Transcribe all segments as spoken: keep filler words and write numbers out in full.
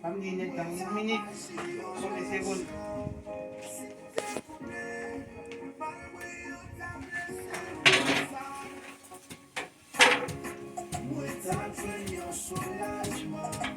Pa m di nèg la, yon minit, konbyen segonn? Mwen ta jwenn yon soulajman.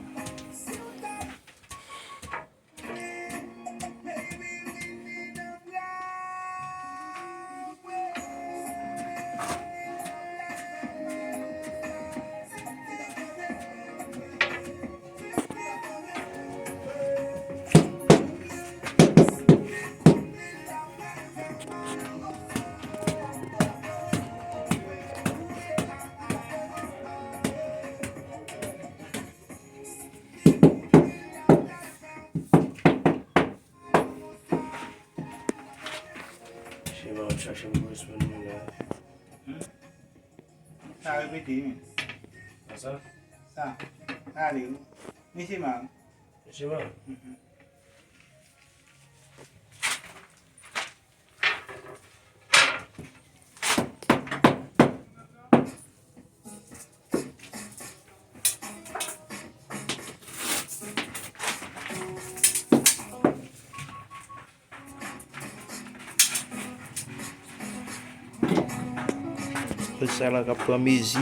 Chema ap chache m pou responn nou la. Hmm? Sa repete, wi. Sa? Sa. Ale, wi. Mesye mal. Mesye mal? Mhm. Tout sa la k ap pran mezi.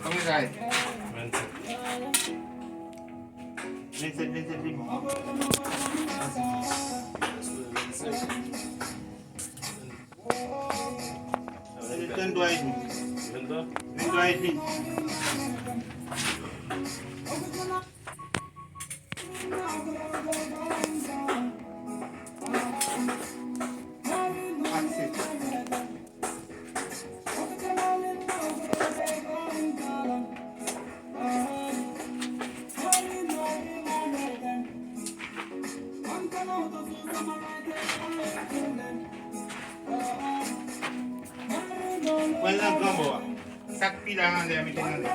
Konbyen sa ye? Vennsèt. Vennsèt, vennsèt, li bon. Venntwa edmi. Venntwa? Venntwa edmi. Ak sèt. Pran l nan gran bò a. Sa k pi la anlè a, mete l anlè.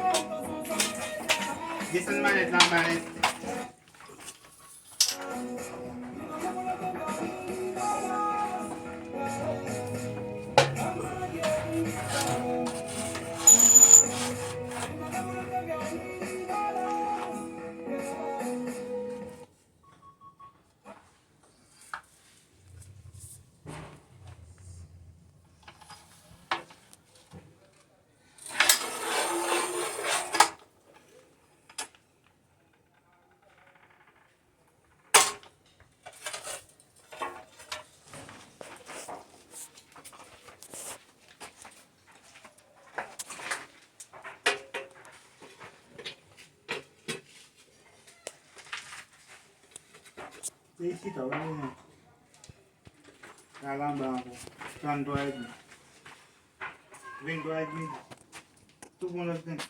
Desann malèt la, malèt. Se isit, wi. Al anba ankò. Tranntwa edmi. Venntwa edmi. Tou bon lòt nèg.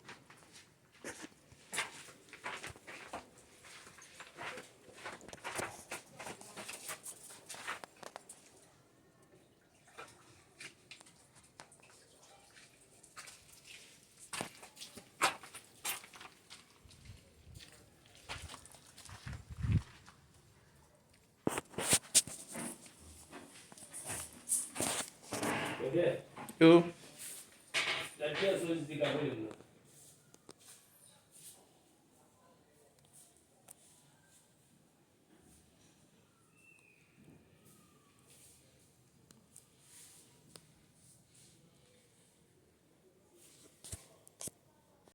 Yo.